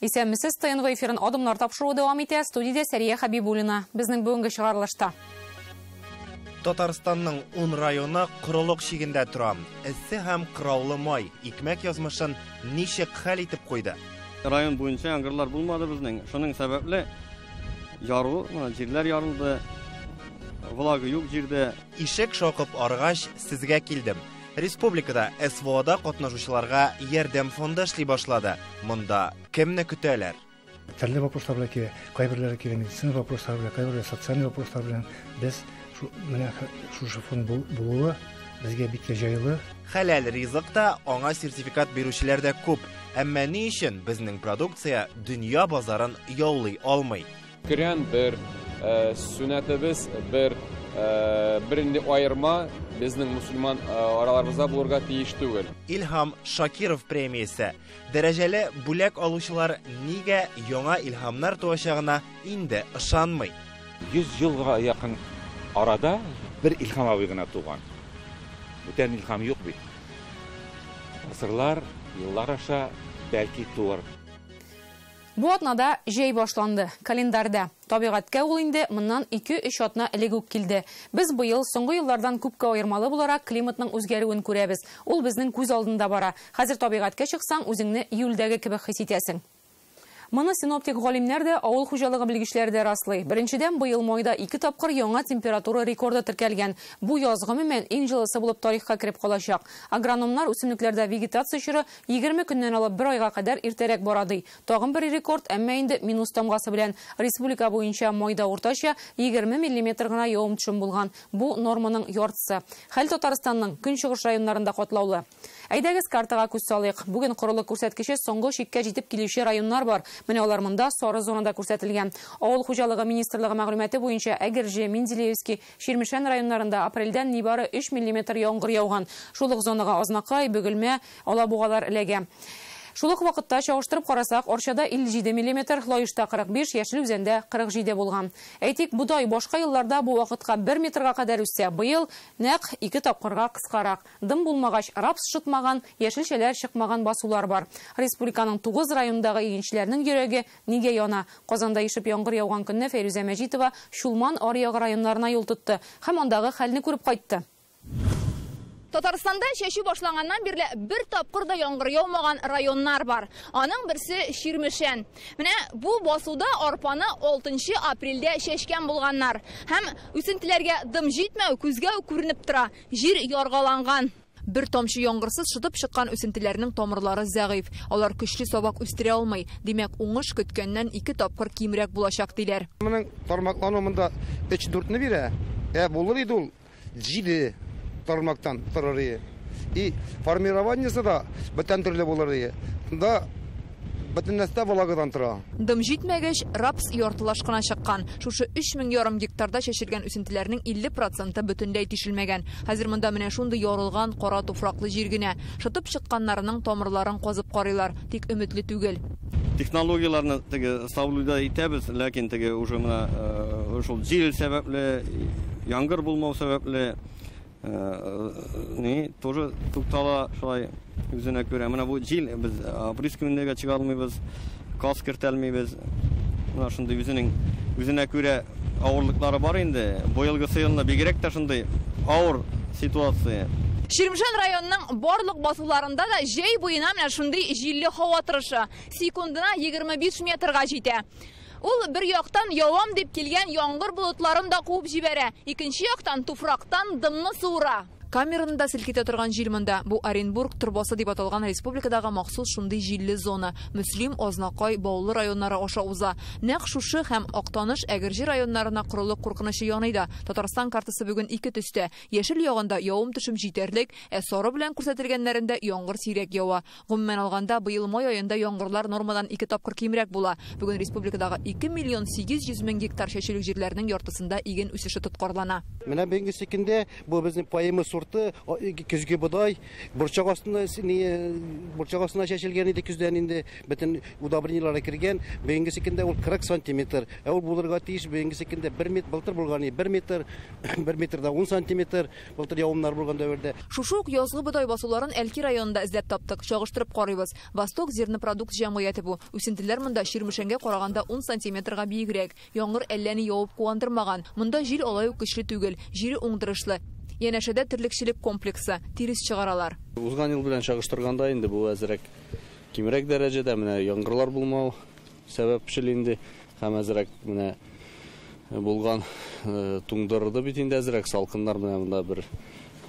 Исәнмесез, ТНВ эфирын Адымнар тапшыруы дәвам итә. Студиядә Сәрия Хәбибуллина. Безнең бүгенге чыгарылышта. Татарстанның 10 районы корылык чигендә тора. Эссе һәм кыраулы май икмәк язмышын ничек хәл итеп куйды? Район буенча яңгырлар булмады безнең. Шуның сәбәпле яру, җирләр ярылды. Влага юк җирдә. Ишек шакып аргач, сезгә килдем. Республикада СВОда катнашучыларга ярдәм фонды эшли башлады. Монда кемне көтәләр? Төрле вопрослар белән килә, кайберләре килә медицина вопрослары белән, кайберләре социальный вопрослар белән. Без менә шушы фонд булуы безгә бик тә җайлы. Хәләл ризык та, аңа сертификат бирүчеләр дә күп. Әмма ни өчен безнең продукция дөнья базарын яулый алмый? Көрән бер, сөннәтебез бер, бернинди аерма безнең мусульман араларыбызда булырга тиеш түгел. Илһам Шакиров премиясе. Дәрәҗәле бүләк алучылар нигә яңа илһамнар туачагына инде ышанмый. 100 елга якын арада бер Илһам абый гына туган. Бүтән илһам юк бит. Асырлар, еллар аша бәлки туыр. Бу атнада җәй башланды. Календарьда. Табигатькә ул инде моннан 2-3 атна элек үк килде. Без быел соңгы еллардан күпкә аермалы буларак климатның үзгәрүен күрәбез. Ул безнең күз алдында бара. Хәзер табигатькә чыксаң, үзеңне июльдәге кебек хис итәсең. Моны синоптик галимнәр дә, авыл хуҗалыгы белгечләре дә раслый. Беренчедән, быел майда 2 тапкыр яңа температура рекорды теркәлгән. Бу яз гомумән иң җылысы булып тарихка кереп калачак. Агрономнар үсемлекләрдә вегетация чоры 20 көннән алып 1 айга кадәр иртәрәк бара ди. Тагын бер рекорд, әмма инде минус тамгасы белән. Республика буенча майда уртача 20 миллиметр гына явым-төшем булган. Бу норманың яртысы. Хәл Татарстанның көнчыгыш районнарында катлаулы. Әйдәгез картага күз салыйк. Бүген корылык күрсәткече соңгы чиккә җитеп килүче районнар бар. Менә алар монда сары зонада күрсәтелгән. Авыл хуҗалыгы министрлыгы мәгълүматы буенча Әгерҗе, Менделеевский, Чирмешән районнарында апрельдән нибары 3 миллиметр яңгыр яуган. Шул ук зонага Азнакай, Бөгелмә, Алабугалар эләгә. Шул ук вакытта чагыштырып карасак, Арчада 57 миллиметр, Лаешта 45, Яшел Үзәндә 47 булган. Әйтик, бодай башка елларда бу вакытка 1 метрга кадәр үсә. Быел нәкъ 2 тапкырга кыскарак. Дым булмагач, рапс шытмаган, яшелчәләр чыкмаган басулар бар. Республиканың 9 районындагы игенчеләрнең йөрәге нигә яна? Казанда ишеп яңгыр яуган көнне Фәйрүзә Мәҗитова Чулман аръягы районнарына юл тотты һәм андагы хәлне күреп кайтты. Татарстанда чәчү башланганнан бирле бер тапкыр да яңгыр яумаган районнар бар. Аның берсе Чирмешән. Менә бу басуда арпаны 6 апрельдә чәчкән булганнар. Һәм үсентеләргә дым җитмәү күзгә үк күренеп тора. Җир яргаланган. Бер тамчы яңгырсыз шытып чыккан үсентеләрнең тамырлары зәгыйф. Алар көчле сабак үстерә алмый. Димәк, уңыш көткәннән 2 тапкыр кимрәк булачак диләр. Моның тармаклану монда 3-4-не бирә. Булыр иде ул 7 тармактан торыр иде. И формированиесе да бүтән төрле булыр иде. Монда бөтен нәрсә влагадан тора. Дым җитмәгәч, рапс яртылаш кына чыккан. Шушы 3500 гектарда чәчелгән үсентеләрнең 50% бөтенләй тишелмәгән. Хәзер монда менә шундый ярылган кара туфраклы җир генә. Шытып чыкканнарының тамырларын казып карыйлар, тик өметле түгел. Технологияләрне теге соблюдать итәбез, ләкин теге уже менә шул җил сәбәпле, яңгыр булмау сәбәпле не тоже туктала шулай үзенә күрә. Менә бу җил без опрыскиваниегә чыга алмыйбыз, каз кертә алмыйбыз. Менә шундый үзенә күрә авырлыклары бар инде. Быелгысы елны бигрәк тә шундый авыр ситуация. Чирмешән районының барлык басуларында да җәй буена менә шундый җилле һава торышы. Секундына 25 метрга җитә. Ул бер яктан явам дип килгән яңгыр болытларын да куып җибәрә, икенче яктан туфрактан дымны суыра. Камераны да селкетә торган җил монда. Бу Оренбург торбасы дип аталган республикадагы махсус шундый җилле зона. Мөслим, Азнакай, Баулы районнары аша уза. Нәкъ шушы һәм Актаныш, Әгерҗе районнарына корылык куркынычы яный да. Татарстан картасы бүген 2 төстә. Яшел ягында явым-төшем җитәрлек, ә сары белән күрсәтелгәннәрендә яңгыр сирәк ява. Гомумән алганда, быел май аенда яңгырлар нормадан 2 тапкыр кимрәк була. Бүген республикадагы 2 800 000 гектар чәчүлек җирләрнең яртысында иген үсеше тоткарлана. Менә бүгенге көндә бу безнең поэма Ярты көзге бодай борчак астына чәчелгән иде көздән инде бөтен удобрениеләре кергән. Бүгенге көндә ул 40 сантиметр. Ә ул булырга тиеш бүгенге көндә 1 метр, былтыр булган 1 метр, 1 метрда 10 сантиметр, былтыр явымнар булган дәвердә. Шушы ук язгы бодай басуларын Әлки районында эзләп таптык. Чагыштырып карыйбыз. Восток зернопродукт җәмгыяте бу. Үсентеләр монда Чирмешәнгә караганда 10 сантиметрга биегрәк. Яңгыр әллә ни явып куандырмаган. Монда җил алай ук көчле түгел. Җире уңдырышлы. Янәшәдә терлекчелек комплексы. Тирес чыгаралар. Узган ел белән чагыштырганда инде бу әзрәк кимрәк дәрәҗәдә, менә яңгырлар булмау сәбәпчел инде һәм әзрәк менә булган туңдырды бит инде әзрәк салкыннар, менә монда бер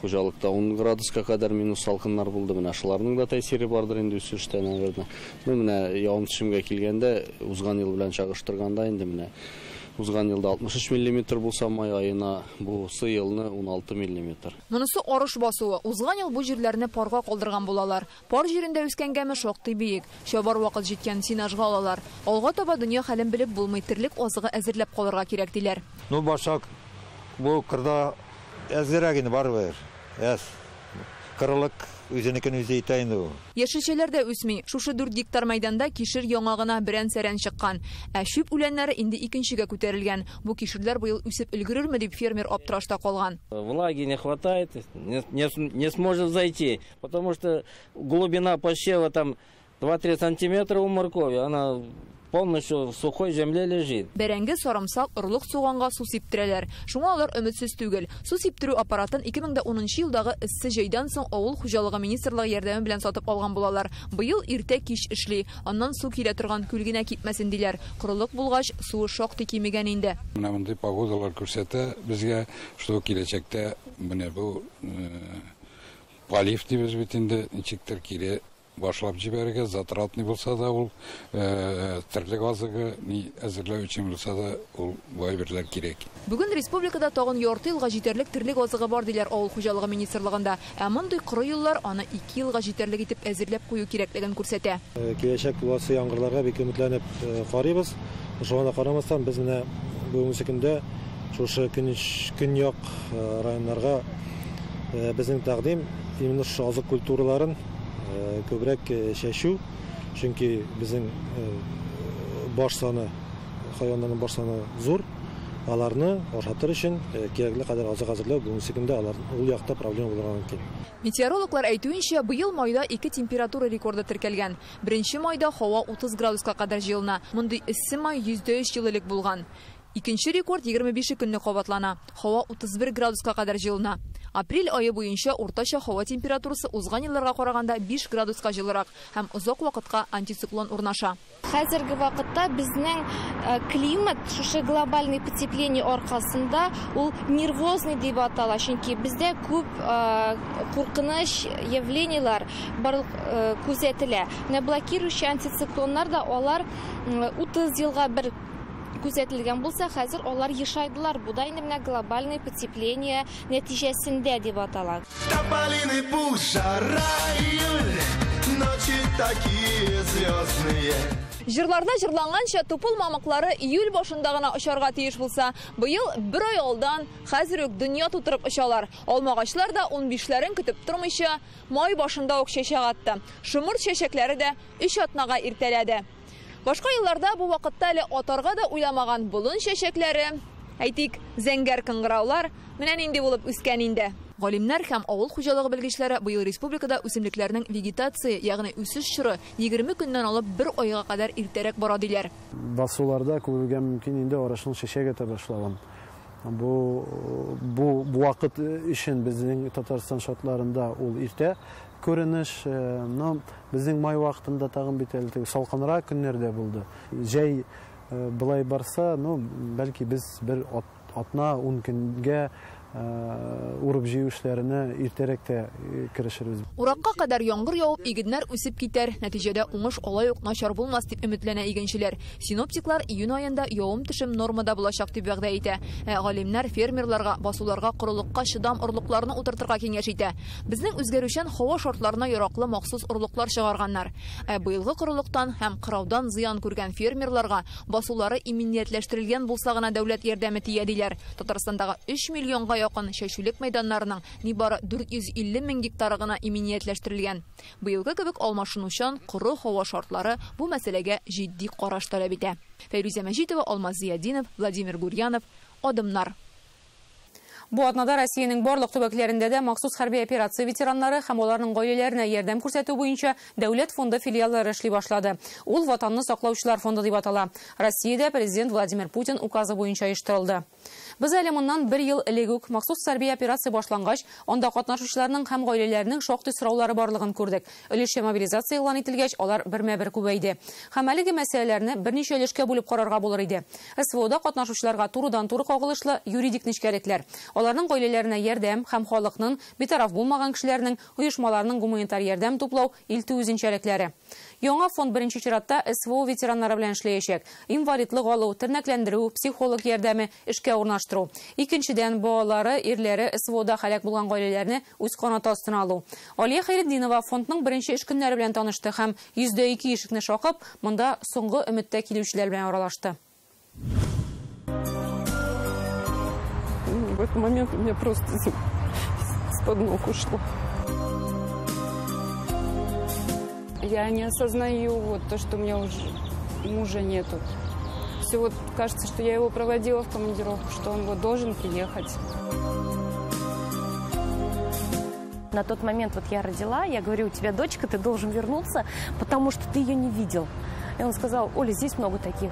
хуҗалыкта 10 градуска кадәр минус салкыннар булды. Менә шуларның да тәэсире бардыр инде үсештә, наверное. Ну, менә явым-төшемгә килгәндә, узган ел белән чагыштырганда инде менә узган елда 63 миллиметр булса май аена, бу елны 16 миллиметр. Монысы арыш басуы. Узган ел бу җирләрне парга калдырган булалар. Пар җирендә үскәнгәме шактый биек. Чабар вакыт җиткән, сенажга алалар. Алга таба дөнья хәлен белеп булмый, терлек азыгы әзерләп калырга кирәк диләр. Ну, башак бу кырда әзерәк инде барыбер. Әз. Кырылык үзенекен үзе итә инде ул. Яшелчәләр дә үсми. Шушы 4 гектар мәйданда кишер яңа гына берән-сәрән чыккан. Ә чүп үләннәре инде икенчегә күтәрелгән. Бу кишерләр быел үсеп өлгерерме дип фермер аптырашта калган. Влаги не хватает, не сможет зайти, потому что глубина посева там 2-3 сантиметра у моркови, она полностью в сухой земле лежит. Бәрәңге, сарымсак, орлык суганга су сиптерәләр. Шуңа алар өметсез түгел. Су сиптерү аппаратын 2010 елдагы эссе җәйдән соң авыл хуҗалыгы министрлыгы ярдәме белән сатып алган булалар. Быел иртә кич эшли. Аннан су килә торган күл генә кипмәсен диләр. Корылык булгач, суы шактый кимегән инде. Менә мондый погодалар күрсәтә безгә, что киләчәктә менә бу полив дибез бит инде, ничектер кире башлап җибәрергә, затратный булса да ул, терлек азыгы ни әзерләү өчен булса да ул әйберләр кирәк. Бүген республикада тагын ярты елга җитәрлек терлек азыгы бар диләр авыл хуҗалыгы министрлыгында. Ә мондый коры еллар аны 2 елга җитәрлек итеп әзерләп кую кирәклеген күрсәтә. Киләчәк буласы яңгырларга бик өметләнеп карыйбыз. Шуңа да карамастан без менә бүгенге көндә шушы көньяк районнарга безнең тәкъдим именно шушы азык культураларын күбрәк чәчү, чөнки безнең баш саны, хайваннарның баш саны зур, аларны ашатыр өчен кирәкле кадәр азык әзерләү бүгенге көндә алар ул якта проблема булырга мөмкин. Метеорологлар әйтүенчә, быел майда 2 температура рекорды теркәлгән. 1 майда һава 30 градуска кадәр җылына. Мондый эссе май 103 ел элек булган. Икенче рекорд 25 көнне кабатлана. Һава 31 градуска кадәр җылына. Апрель айы буенча уртача һава температурасы узган елларга караганда 5 градуска җылырак һәм озак вакытка антициклон урнаша. Хәзерге вакытта безнең климат шушы глобальный потепление аркасында ул нервозный дип атала, чөнки бездә күп куркыныч явлениелар барлык күзәтелә. Менә блокирующий антициклоннар да алар 30 елга бер күзәтелгән булса, хәзер алар ешайдылар. Бу да инде менә глобальное потепление нәтиҗәсендә дип атала. Тополиный пух, жара, июль, ночи такие звездные. Җырларда җырланганча тупыл мамыклары июль башында гына очарга тиеш булса, быел бер ай алдан хәзер үк дөнья тутырып очалар. Алмагачлар да 15-ләрен көтеп тормыйча май башында ук чәчәк атты. Шомырт чәчәкләре дә 3 атнага иртәләде. Башка елларда бу вакытта әле атарга да уйламаган болын чәчәкләре, әйтик, зәңгәр кыңгыраулар менә нинди булып үскән инде. Галимнәр һәм авыл хуҗалыгы белгечләре быел республикада үсемлекләрнең вегетация, ягъни үсеш чоры 20 көннән алып бер айга кадәр иртәрәк бара диләр. Басуларда күрергә мөмкин инде арышның чәчәк ата башлавын. Бу вакыт өчен безнең Татарстан шартларында ул иртә күренеш, но безнең май вакытында тагын бит әле салкынрак көннәрдә булды. Җәй былай барса, ну, бәлки без бер атна 10 көнгә урып җыю эшләренә иртәрәк тә керешербез. Уракка кадәр яңгыр явып, игеннәр үсеп китәр. Нәтиҗәдә уңыш алай ук начар булмас дип өметләнә игенчеләр. Синоптиклар июнь аенда явым-төшем нормада булачак дип вәгъдә итә. Ә галимнәр фермерларга, басуларга корылыкка чыдам орлыкларны утыртырга киңәш итә. Безнең үзгәрүчән һава шартларына яраклы махсус орлыклар чыгарганнар. Ә быелгы корылыктан һәм кыраудан зыян күргән фермерларга басулары иминиятләштерелгән булса гына дәүләт ярдәме тия диләр. Татарстандагы 3 миллионга гектарга якын чәчүлек мәйданнарының нибары 450 мең гектары гына иминиятләштерелгән. Быелгы кебек алмашынучан коры һава шартлары бу мәсьәләгә җитди караш таләп итә. Фәйрүзә Мәҗитова, Алмаз Зиятдинов, Владимир Гурьянов, Адымнар. Бу атнада Россиянең барлык төбәкләрендә дә махсус хәрби операция ветераннары һәм аларның гаиләләренә ярдәм күрсәтү буенча дәүләт фонды филиаллары эшли башлады. Ул Ватанны саклаучылар фонды дип атала. Россиядә президент Владимир Путин указы буенча оештырылды. Без әле моннан бер ел элек үк махсус хәрби операция башлангач, анда катнашучыларның һәм гаиләләренең шактый сораулары барлыгын күрдек. Өлешчә мобилизация игълан ителгәч, алар бермә-бер күбәйде. Һәм әлеге мәсьәләләрне берничә өлешкә бүлеп карарга булыр иде. СВОда катнашучыларга турыдан-туры кагылышлы юридик нечкәлекләр. Аларның гаиләләренә ярдәм һәм халыкның, битараф булмаган кешеләрнең, оешмаларның гуманитар ярдәм туплау илтү үзенчәлекләре. Яңа фонд беренче чиратта СВО ветераннары белән эшләячәк. Инвалидлык алу, тернәкләндерү, психолог ярдәме, эшкә урнаштыру. Икенчедән, балалары, ирләре СВОда һәлак булган гаиләләрне үз канаты астына алу. Алия Хәйретдинова фондның беренче эш көннәре белән танышты һәм 102 ишекне шакып, монда соңгы өметтә килүчеләр белән аралашты. В этот момент у меня просто из-под ног ушло. Я не осознаю вот то, что у меня уже мужа нету. Все вот кажется, что я его проводила в командировку, что он вот должен приехать. На тот момент вот я родила, я говорю, у тебя дочка, ты должен вернуться, потому что ты ее не видел. И он сказал, Оля, здесь много таких.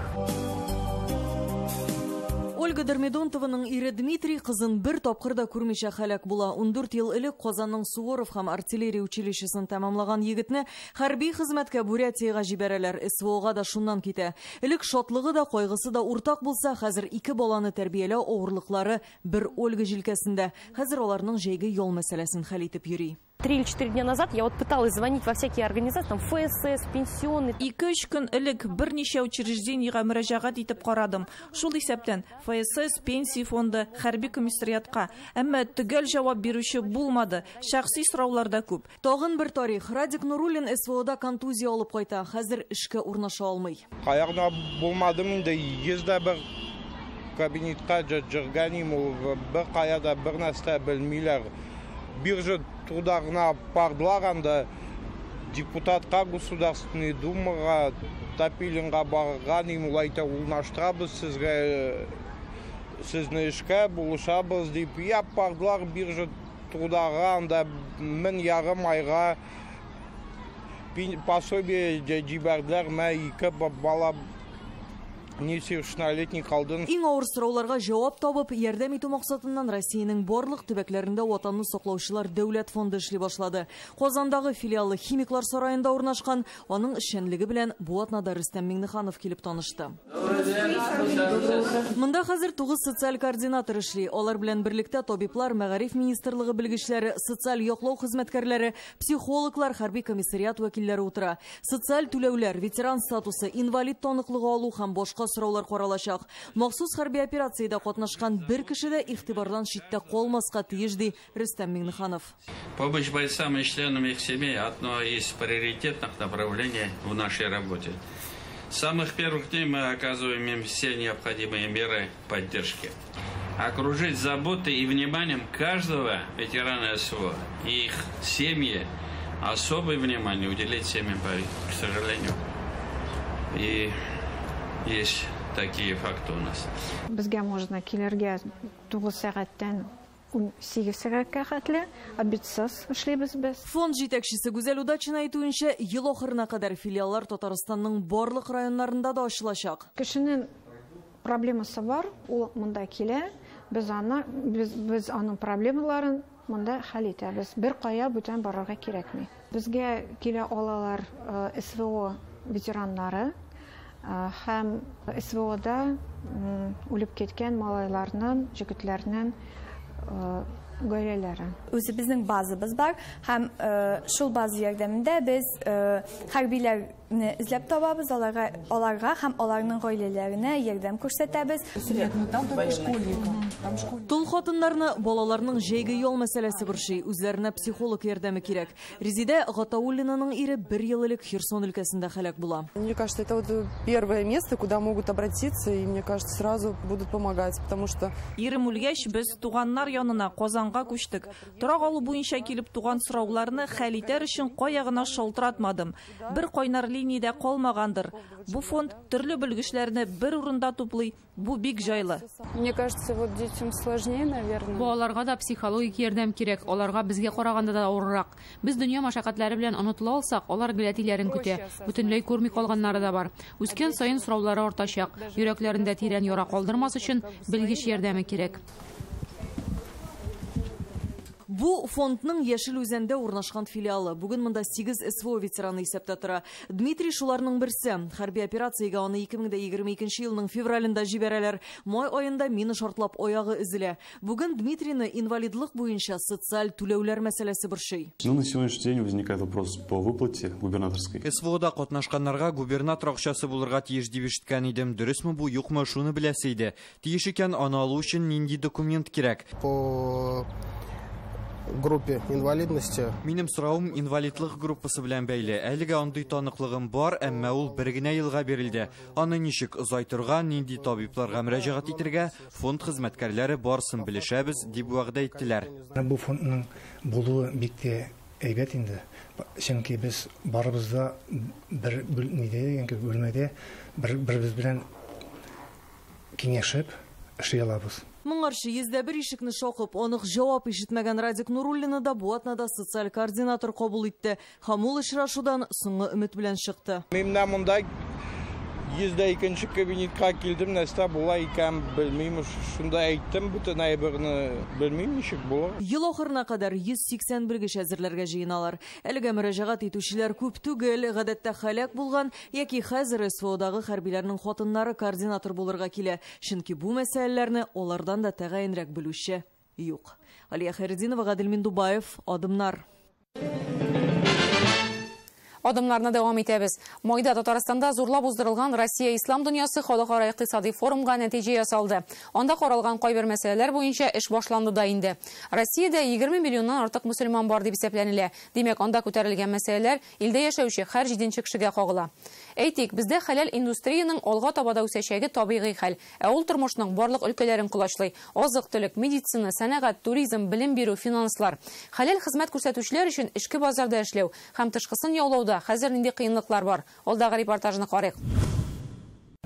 Ольга Дормидонтованың ире Дмитрий кызын бер тапкыр да күрмичә һәлак була. 14 ел элек Казанның Суворов һәм артиллерия училищесын тәмамлаган егетне хәрби хезмәткә Бурятиягә җибәрәләр. СВОга да шуннан китә. Элек шатлыгы да, кайгысы да уртак булса, хәзер ике баланы тәрбияләү авырлыклары бер Ольга җилкәсендә. Хәзер аларның җәйге ял мәсьәләсен хәл итеп йөри. 3 или 4 дня назад я вот пыталась звонить во всякие организации, там ФСС, пенсионный. 2-3 көн элек берничә учреждениегә мөрәҗәгать итеп карадым. Шул исәптән ФСС, пенсия фонды, хәрби комиссариатка. Әмма төгәл җавап бирүче булмады. Шәхси сораулар да күп. Тагын бер тарих. Радик Нуруллин СВОда контузия алып кайта. Хәзер эшкә урнаша алмый. Каягына булмадым инде, 101 кабинетка җырганим, ул бер кая да бер нәрсә белмиләр. Биржа трудагына бардылар анда, депутатка Государственный Думага, Топилинга барган, им ул әйтә, урнаштырабыз сезгә, сезне эшкә булышабыз дип. Я бардылар биржа трудага, анда 1,5 айга пособие җибәрделәр, мә ике бала несовершеннолетний калдын. Иң авыр сорауларга җавап табып, ярдәм итү максатыннан Россиянең барлык төбәкләрендә Ватанны саклаучылар дәүләт фонды эшли башлады. Казандагы филиалы Химиклар сараенда урнашкан, аның эшчәнлеге белән бу атнада Рөстәм Миңнеханов килеп танышты. Монда хәзер 9 социаль координатор эшли. Алар белән берлектә табиблар, мәгариф министрлыгы белгечләре, социаль яклау хезмәткәрләре, психологлар, хәрби комиссариат вәкилләре утыра. Социаль түләүләр, ветеран статусы, инвалид таныклыгы алу һәм башка сораулар каралачак. Махсус хәрби операциядә катнашкан бер кеше дә игътибардан читтә калмаска тиеш, ди Рөстәм Миңнеханов. Помощь бойцам и членам их семей одно из приоритетных направлений в нашей работе. С самых первых дней мы оказываем им все необходимые меры поддержки. Окружить заботой и вниманием каждого ветерана СВО и их семьи, особое внимание уделить семьям, к сожалению. И есть такие факты у нас. Безгә можно килергә 9 сәгатьтән 18 сәгатькә хәтле, обедсыз эшлибез без. Фонд җитәкчесе Гүзәл Удачина әйтүенчә, ел ахырына кадәр филиаллар Татарстанның барлык районнарында да ачылачак. Кешенең проблемасы бар, ул монда килә, без аның проблемаларын монда хәл итәбез. Бер кая бүтән барырга кирәкми. Безгә килә алалар СВО ветераннары һәм СВОда үлеп киткән малайларның, җегетләрнең гаиләләре. Үзебезнең базабыз бар һәм шул база ярдәмендә без хәрбиләр эзләп табабыз, аларга һәм аларның гаиләләренә ярдәм күрсәтәбез. Тол хатыннарны балаларның җәйге ял мәсьәләсе борчый, үзләренә психолог ярдәме кирәк. Резидә Гатауллинаның ире бер ел элек Херсон өлкәсендә һәлак була. Мне кажется, это вот первое место, куда могут обратиться, и мне кажется, сразу будут помогать, потому что Ирем үлгәч, без туганнар янына Казанга күчтек. Торак алу буенча килеп туган сорауларны хәл итәр өчен кая гына шалтыратмадым. Бер кайнар линиядә калмагандыр. Бу фонд төрле белгечләрне бер урында туплый. Бу бик җайлы. Мне кажется, вот детям сложнее, наверное. Балаларга да психологик ярдәм кирәк. Аларга безгә караганда да авыррак. Без дөнья мәшәкатьләре белән онытыла алсак, алар гел әтиләрен көтә. Бөтенләй күрми калганнары да бар. Үскән саен сораулары артачак. Йөрәкләрендә тирән яра калдырмас өчен белгеч ярдәме кирәк. Бу фондның Яшел Үзәндә урнашкан филиалы. Бүген монда 8 СВО ветераны исәптә тора. Дмитрий шуларның берсе. Хәрби операциягә аны 2022 елның февралендә җибәрәләр. Май аенда мина шартлап аягы өзелә. Бүген Дмитрийны инвалидлык буенча социаль түләүләр мәсьәләсе борчый. Ну, на сегодняшний день возникает вопрос по выплате губернаторской. СВОда катнашканнарга губернатор акчасы булырга тиеш дип ишеткән идем. Дөресме бу, юкмы, шуны беләсе иде. Тиеш икән, аны алу өчен нинди документ кирәк? По группе инвалидности. Минем соравым инвалидлык группасы белән бәйле. Әлегә андый таныклыгым бар, әмма ул бер генә елга бирелде. Аны ничек озайтырга, нинди табибларга мөрәҗәгать итәргә, фонд хезмәткәрләре барсын белешәбез, дип вәгъдә иттеләр. Бу фондның булуы бик тә әйбәт инде. Чөнки без барыбыз да бер бүлмәдә бер-беребез белән киңәшеп эшли алабыз. Моңарчы 101 ишекне шакып, анык җавап ишетмәгән Радик Нуруллина да бу атнада социаль координатор кабул итте. Һәм ул очрашудан соңгы өмет белән чыкты. Мин менә монда 102 кабинетка килдем, нәрсә була икән белмим. Шунда әйттем, бөтен әйберне белмим, ничек була. Ел ахырына кадәр 180 белгеч әзерләргә җыеналар. Әлегә мөрәҗәгать итүчеләр күп түгел, гадәттә һәлак булган яки хәзер СВОдагы хәрбиләрнең хатыннары координатор булырга килә. Чөнки бу мәсьәләләрне алардан да тәгаенрәк белүче юк. Алия Хәйретдинова, Гадел Миндубаев, Адымнар. Адымнарны дәвам итәбез. Майда Татарстанда зурлап уздырылган Россия Ислам дөньясы халыкара икътисади форумга нәтиҗә ясалды. Анда каралган кайбер мәсьәләләр буенча эш башланды да инде. Россиядә 20 миллионнан артык мөселман бар дип исәпләнелә. Димәк, анда күтәрелгән мәсьәләләр илдә яшәүче һәр 7нче кешегә кагыла. Әйтик, бездә хәләл индустриянең алга таба да үсәчәге табигый хәл. Ә ул тормышның барлык өлкәләрен колачлый. Азык-төлек, медицина, сәнәгать, туризм, белем бирү, финанслар. Хәләл хезмәт күрсәтүчеләр өчен эчке базарда эшләү һәм тышкысын яулауда хәзер нинди кыенлыклар бар? Алдагы репортажны карыйк.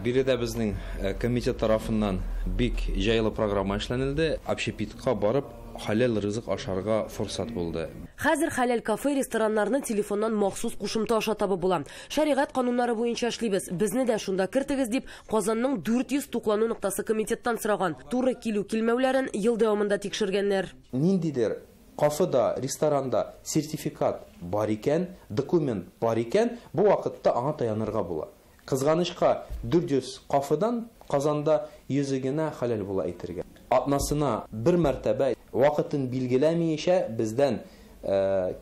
Биредә безнең комитет тарафыннан бик җайлы программа эшләнелде. Общепитка барып хәләл ризык ашарга форсат булды. Хәзер хәләл кафе, рестораннарны телефоннан махсус кушымта аша табып була. Шәригать кануннары буенча эшлибез. Безне дә шунда кертегез дип Казанның 400 туклану ноктасы комитеттан сораган. Туры килү-килмәүләрен ел дәвамында тикшергәннәр. Ниндидер кафеда, ресторанда сертификат бар икән, документ бар икән, бу вакытта аңа таянырга була. Кызганычка 400 кафедан Казанда 100 генә хәләл була әйтергә. Атнасына бер мәртәбә вакытын билгеләмичә бездән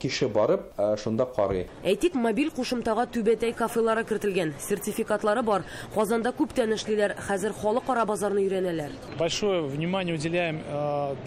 кеше барып шунда карый. Әйтик, мобиль кушымтага Түбәтәй кафелары кертелгән, сертификатлары бар. Казанда күптән эшлиләр, хәзер халыкара базарны өйрәнәләр. Большое внимание уделяем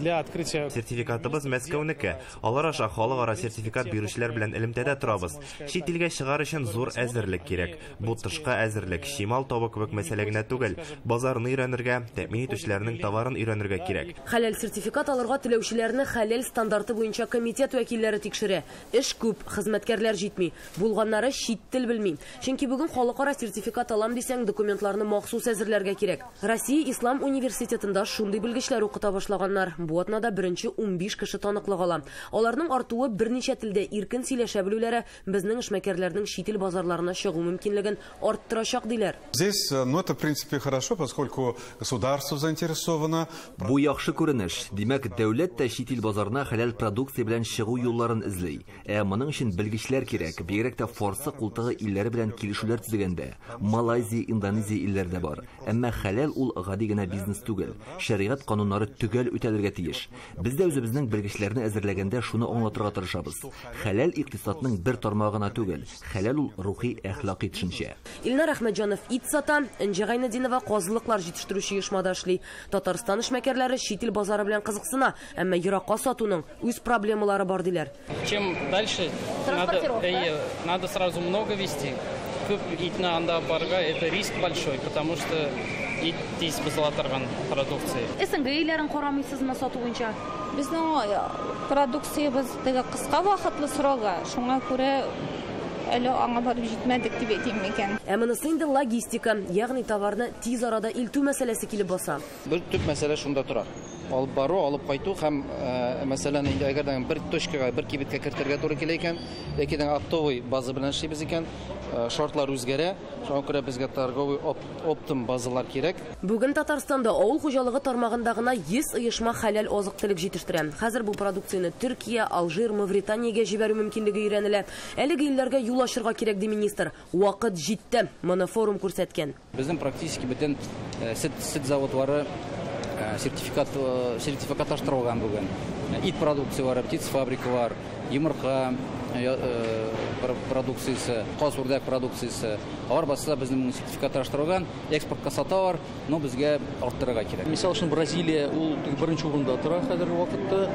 для открытия. Сертификатыбыз Мәскәүнеке. Алар аша халыкара сертификат бирүчеләр белән элемтәдә торабыз. Чит илгә чыгар өчен зур әзерлек кирәк. Бу тышка әзерлек, чимал табу кебек мәсьәлә генә түгел. Базарны өйрәнергә, тәэмин итүчеләрнең товарын өйрәнергә кирәк. Хәләл сертификат алырга теләүчеләрне хәләл стандарты буенча комитет вәкилләре тикшерә. Эш күп, хезмәткәрләр җитми. Булганнары чит тел белми. Чөнки бүген халыкара сертификат алам дисәң, документларны махсус әзерләргә кирәк. Россия Ислам университетында шундый белгечләр укыта башлаганнар. Бу атнада беренче 15 кеше таныклык ала. Аларның артуы берничә телдә иркен сөйләшә белүләре безнең эшмәкәрләрнең чит ил базарларына чыгу мөмкинлеген арттырачак диләр. Здесь, ну, это в принципе хорошо, поскольку государство заинтересовано. Бу яхшы күренеш. Димәк, дәүләт тә чит ил базарына хәләл продукция белән чыгу юлларын эзли. Ә моның өчен белгечләр кирәк, бигрәк тә Фарсы култыгы илләре белән килешүләр төзегәндә. Малайзия, Индонезия илләре дә бар. Әмма хәләл ул гади генә бизнес түгел. Шәригать кануннары төгәл үтәлергә тиеш. Без дә үзебезнең белгечләрне әзерләгәндә шуны аңлатырга тырышабыз. Хәләл икътисадның бер тармагы гына түгел. Хәләл ул рухи әхлакый төшенчә. Илнар Әхмәтҗанов ит сата, Энҗе Гайнетдинова казылыклар җитештерүче оешмада эшли. Татарстан эшмәкәрләре чит ил базары белән кызыксына, әмма еракка сатуның үз проблемалары бар диләр. Чем дальше надо сразу много везти. Күп итне анда барга, это риск большой, потому что ит тиз бозыла торган продукция. СНГ илләрен карамыйсызмы сату буенча? Безнең продукциябез теге кыска вакытлы срогы, шуңа күрә әле аңа барып җитмәдек дип әйтим микән. Ә монысы инде логистика, ягъни товарны тиз арада илтү мәсьәләсе килеп баса. Бер төп мәсьәлә шунда тора. Алып бару, алып кайту һәм, мәсәлән, инде әгәр дә бер точкага, бер кибеткә кертергә туры килә икән, яки дә оптовый база белән эшлибез икән, шартлар үзгәрә. Шуңа күрә безгә торговый оптом базалар кирәк. Бүген Татарстанда авыл хуҗалыгы тармагында гына 100 оешма хәләл азык-төлек җитештерә. Хәзер бу продукцияне Төркия, Алжир, Мавританиягә җибәрү мөмкинлеге өйрәнелә. Әлеге илләргә юл ачырга кирәк, ди министр. Вакыт җитте. Моны форум күрсәткән. Безнең практически бөтен сөт заводлары сертификатлаштырылган бүген. Ит продукциялары, птицефабрикалар, йомырка продукциясе, каз үрдәк продукциясе. Алар барысы да безнең сертификатлаштырылган, экспортка саталар, но безгә арттырырга кирәк. Мисал өчен, Бразилия ул беренче урында тора хәзерге вакытта.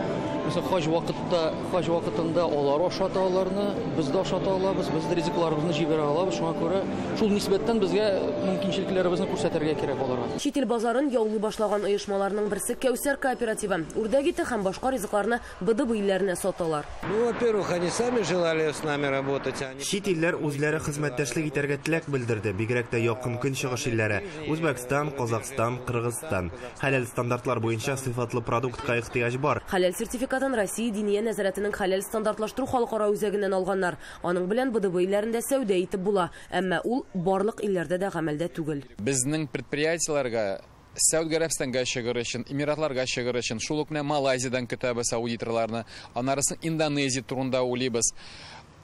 Мисал, хаҗ вакытында алар ашата аларны, без дә ашата алабыз, без дә ризыкларыбызны җибәрә алабыз. Шуңа күрә шул нисбәттән безгә мөмкинчелекләребезне күрсәтергә кирәк аларга. Чит ил базарын яулый башлаган оешмаларның берсе Кәүсәр кооперативы. Үрдәк ите һәм башка ризыкларны БДБ илләренә саталар. Ну, во-первых, они сами желали с нами работать. Чит илләр үзләре хезмәттәшлек итәргә теләк белдерде, бигрәк тә якын көнчыгыш илләре: Үзбәкстан, Казахстан, Кыргызстан. Хәләл стандартлар буенча сыйфатлы продуктка ихтыяҗ бар. Хәләл сертификатын Россия Диния нәзарәтенең хәләл стандартлаштыру халыкара үзәгеннән алганнар. Аның белән БДБ илләрендә сәүдә итеп була, әмма ул барлык илләрдә дә гамәлдә түгел. Безнең предприятиеләргә Сәүд Гарәбстанга чыгыр өчен, Эмиратларга чыгыр өчен, шул ук менә Малайзиядән көтәбез аудиторларны, анарысын Индонезия турында уйлыйбыз.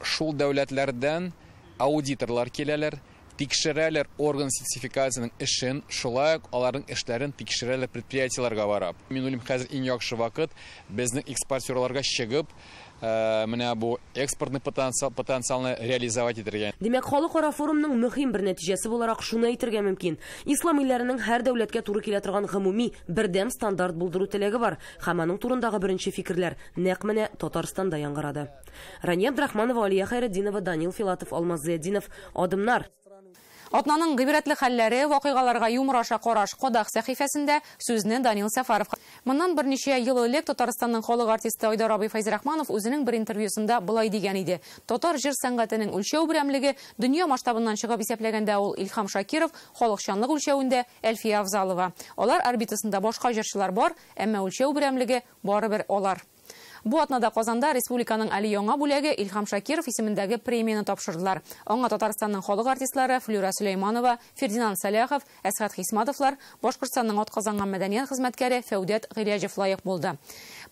Шул дәүләтләрдән аудиторлар киләләр, тикшерәләр орган сертификацияның эшен, шулай ук аларның эшләрен тикшерәләр предприятиеләргә барып. Мин уйлыйм, хәзер иң яхшы вакыт безнең экспортерларга чыгып, менә бу экспортный потенциалны реализовать итәргә. Димәк, халыкара форумның мөһим бер нәтиҗәсе буларак шуны әйтергә мөмкин. Ислам илләренең һәр дәүләткә туры килә торган гомуми бердәм стандарт булдыру теләге бар. Һәм аның турындагы беренче фикерләр нәкъ менә Татарстанда яңгырады. Рания Абдрахманова, Алия Хайретдинова, Данил Филатов, Алмаз Зыятдинов. Адымнар. Атнаның гыйбрәтле хәлләре, вакыйгаларга юмор аша караш Кодак сәхифәсендә сүзне Данил Сәфәров. Моннан берничә ел элек Татарстанның халык артисты Айдар абый Фәйзрахманов үзенең бер интервьюсында былай дигән иде. Татар җыр сәнгатенең үлчәү берәмлеге дөнья масштабыннан чыгып исәпләгәндә ул Илһам Шакиров, халыкчанлык үлчәвендә Әлфия Авзалова. Алар орбитасында башка җырчылар бар, әмма үлчәү берәмлеге барыбер алар. Бу атнада Казанда республиканың әле яңа бүләге Илһам Шакиров исемендәге премияне тапшырдылар. Аңа Татарстанның халык артистлары Флюра Сөләйманова, Фердинанд Сәләхов, Әсхәт Хисматовлар, Башкортстанның атказанган мәдәният хезмәткәре Фәүдәт Гыйләҗев лаек булды.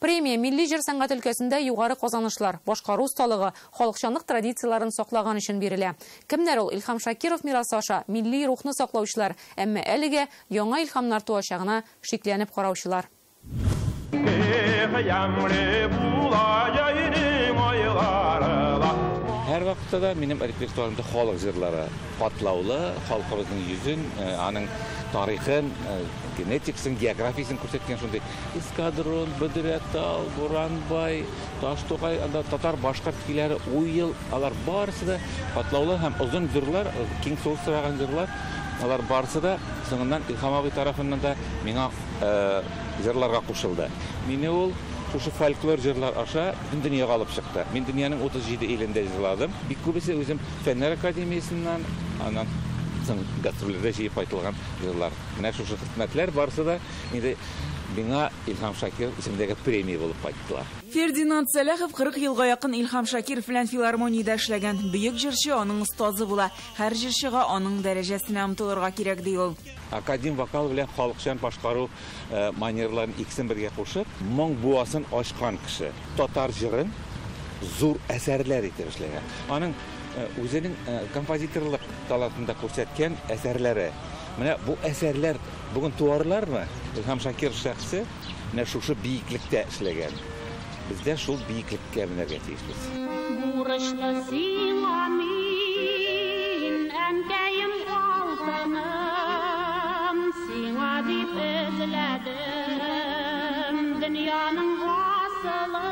Премия милли җыр сәнгать өлкәсендә югары казанышлар, башкару осталыгы, халыкчанлык традицияләрен саклаган өчен бирелә. Кемнәр ул Илһам Шакиров мирасы аша милли рухны саклаучылар, әмма әлегә яңа илһамнар туачагына шикләнеп караучылар. Һәр вакытта да минем репертуарымда халык җырлары катлаулы, халкыбызның йөзен, аның тарихын, генетикасын, географиясын күрсәткән шундый Эскадрон, Бөдрәтал, Буранбай, Таштугай, анда татар башкорт көйләре, Уел, алар барысы да катлаулы һәм озын җырлар, киң сулыш сораган җырлар. Алар барысы да соңыннан Илһам абый тарафыннан да миңа җырларга кушылды. Мине ул шушы фольклор җырлар аша бөтен дөньяга алып чыкты. Мин дөньяның 37 илендә җырладым. Бик күбесе үзем Фәннәр академиясеннән, аннан соң гастрольләрдә җыеп кайтылган җырлар. Менә шушы хезмәтләр барысы да инде миңа Илһам Шакиров исемендәге премия булып кайттылар. Фердинанд Сәләхов 40 елга якын Илһам Шакиров белән филармониядә эшләгән. Бөек җырчы аның остазы була. Һәр җырчыга аның дәрәҗәсенә омтылырга кирәк, ди ул. Академ вокал белән халыкчан башкару манерларын икесен бергә кушып, моң буасын ачкан кеше. Татар җырын зур әсәрләр итеп эшләгән. Аның үзенең композиторлык талантында күрсәткән әсәрләре. Менә бу әсәрләр бүген туарлармы? Илһам Шакиров шәхесе менә шушы биеклектә эшләгән. Без дә шул биеклеккә менәргә тиешбез. Бурычлы сиңа мин, әнкәем алтыным, сиңа дип эзләдем дөньяның асылын.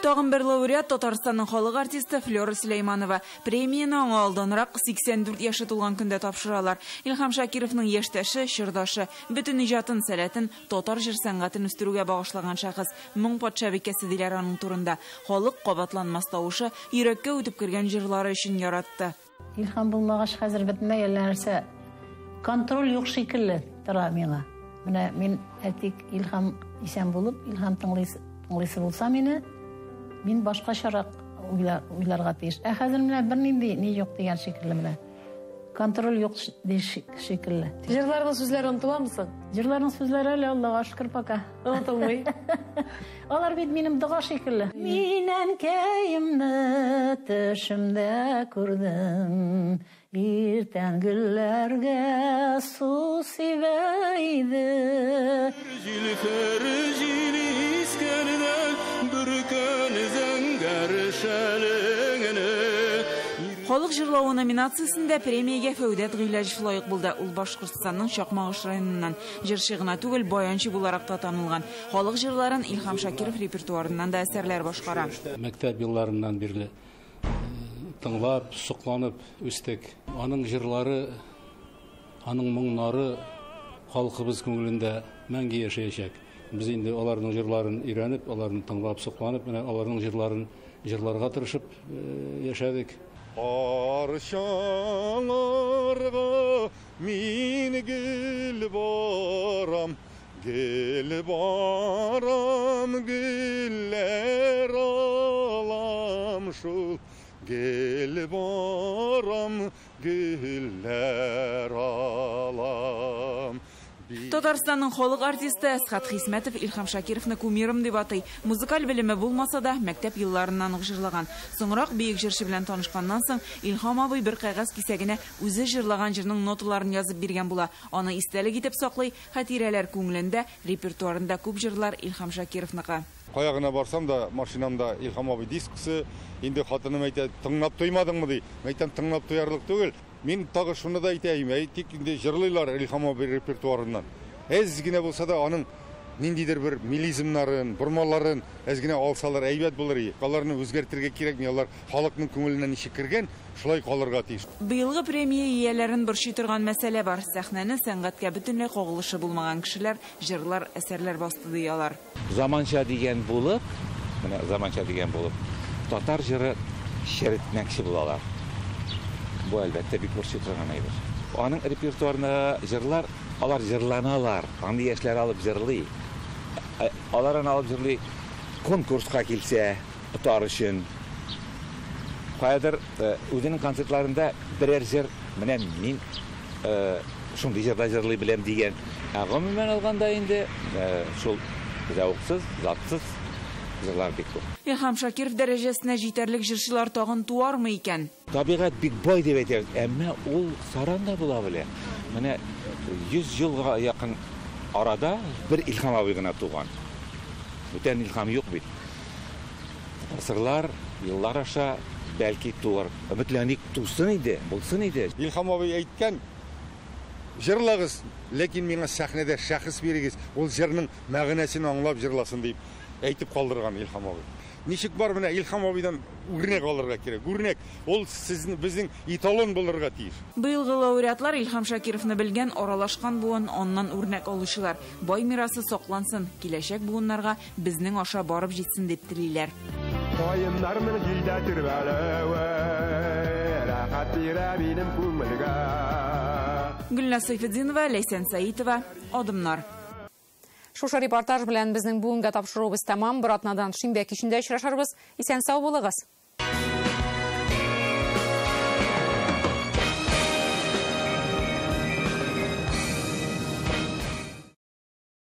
Тагын бер лауреат Татарстанның халык артисты Флера Сөләйманова. Премияне аңа алданрак 84 яше тулган көндә тапшыралар. Илһам Шакировның яшьтәше, чордашы, бөтен иҗатын, сәләтен татар җыр сәнгатен үстерүгә багышлаган шәхес. Моң патшабикәсе диләр аның турында. Халык кабатланмас тавышы, йөрәккә үтеп кергән җырлары өчен яратты. Илһам булмагач хәзер бөтенләй әллә нәрсә контроль юк шикелле тора миңа. Менә мин әйтик, Илһам исән булып, Илһам тыңлыйсы булса мине, мин башкачарак уйларга тиеш. Ә хәзер менә бернинди ни юк дигән шикелле менә. Контроль юк шикелле. Җырларның сүзләре онытыламы соң? Җырларның сүзләре әле Аллага шөкер пока. Онытылмый. Алар бит минем дога шикелле. Мин әнкәемне төшемдә күрдем. Иртән гөлләргә су сибә иде. Җилфәр җил искәндә бөркән зәңгәр шәлеңне. Халык җырлавы номинациясендә премиягә Фәүдәт Гыйләҗев лаек булды. Ул Башкортстанның Чакмагыш районыннан. Җырчы гына түгел, баянчы буларак та танылган. Халык җырларын Илһам Шакиров репертуарыннан да әсәрләр башкара. Мәктәп елларыннан бирле тыңлап, сокланып үстек. Аның җырлары, аның моңнары халкыбыз күңелендә мәңге яшәячәк. Без инде аларның җырларын өйрәнеп, аларны тыңлап, сокланып, менә аларның җырларын җырларга тырышып яшәдек. Арчаңарга мин гел барам, гел барам, гөлләр алам шул. Гел барам, гөлләр алам. Татарстанның халык артисты Әсхәт Хисмәтов Илһам Шакировны кумирым дип атый. Музыкаль белеме булмаса да, мәктәп елларыннан ук җырлаган. Соңрак бөек җырчы белән танышканнан соң Илһам абый бер кәгазь кисәгенә үзе җырлаган җырның ноталарын язып биргән була. Аны истәлек итеп саклый, хатирәләр күңелендә, репертуарында күп җырлар Илһам Шакировныкы. Кая гына барсам да, машинамда Илһам абый дискысы, инде хатыным әйтә, тыңлап туймадыңмы ди. Мин әйтәм, тыңлап туярлык түгел. Мин тагы шуны да әйтәем, әйтик инде җырлыйлар Илһам абый репертуарыннан. Әз генә булса да аның ниндидер бер мелизмнарын, бормаларын әз генә алсалар әйбәт булыр иде. Аларны үзгәртергә кирәкми, алар халыкның күңеленә ничек кергән, шулай калырга тиеш. Быелгы премия ияләрен борчый торган мәсьәлә бар. Сәхнәне сәнгатькә бөтенләй кагылышы булмаган кешеләр җырлар, әсәрләр басты ди алар. Заманча дигән булып, менә заманча дигән булып, татар җыры черетмәкче булалар. Бу әлбәттә бик борчый торган әйбер. Аның репертуарына җырлар, алар җырланалар, аны яшьләр алып җырлый. Алар аны алып җырлый конкурска килсә, отар өчен. Каядыр үзенең концертларында берәр җыр, менә мин шундый җырда җырлый беләм дигән. Ә гомумән алганда инде шул зәвыксыз, затсыз җырлар бик күп. Илһам Шакиров дәрәҗәсенә җитәрлек җырчылар тагын туармы икән? Табигать бик бай дип әйтәбез, әмма ул саран да була белә. Менә 100 елга якын арада бер Илһам абый гына туган. Бүтән Илһам юк бит. Гасырлар, еллар аша бәлки туар. Өметләник тусын иде, булсын иде. Илһам абый әйткән, җырлагыз, ләкин миңа сәхнәдә шәхес бирегез, ул җырның мәгънәсен аңлап җырласын дип әйтеп калдырган Илһам абый. Ничек бар менә Илһам абыйдан үрнәк алырга кирәк. Үрнәк, ул сезнең безнең эталон булырга тиеш. Быелгы лауреатлар Илһам Шакировны белгән, аралашкан буын, аннан үрнәк алучылар. Бай мирасы саклансын, киләчәк буыннарга безнең аша барып җитсен дип телиләр. Каеннарның җилдә тирбәлүе, рәхәт бирә минем күңелгә. Гөлназ Сайфетдинова, Ләйсән Сәитова, Адымнар. Шушы репортаж белән безнең бүгенге тапшыруыбыз тәмам. Бер атнадан шимбә кичендә очрашырбыз. Исән сау булыгыз.